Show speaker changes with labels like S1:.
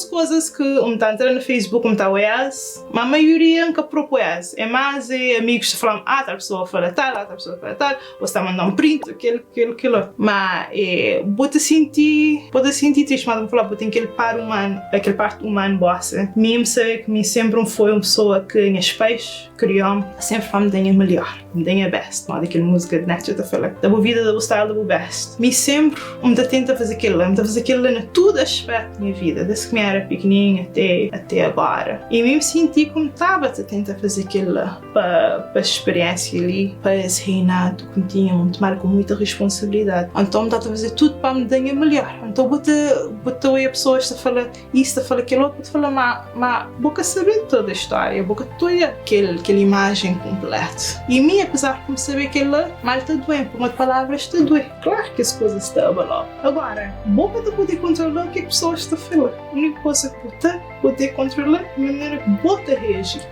S1: Alguns coisas que um tá entrando no Facebook, um tá olhar, mas a maioria nunca propôs. É mais é amigos que falam, ah, tal pessoa fala tal, ah, tal pessoa fala tal, ou está mandando um print, aquele, aquele, aquilo. Mas é, bota sentir triste, mas vou falar, bota aquele par humano, aquele parte humano bossa. Mesmo saber que mim sempre foi uma pessoa que minhas pais criou sempre para me dar melhor, me dar best, não daquela música de Nature tá falando, da boa vida, da boa style, da boa best. Me sempre me tenta fazer aquilo, me fazer aquilo em todo aspecto da minha vida, desde que me era pequenininha até agora. E me senti como estava a tentar fazer aquilo para a experiência ali, para esse reinado que me tinham tomar com muita responsabilidade. Então me estava a fazer tudo para me dar melhor. Então bota a pessoas a falar isso, a falar aquilo, outro, falar, mas boca saber toda a história, boca toda aquela imagem completa. E mim, apesar de me saber que ela mal está doendo, por uma palavra está doendo. Claro que as coisas estão a. Agora, boca de poder controlar o que a pessoa está a falar. A única coisa que você poder controlar é a maneira que bota reagir.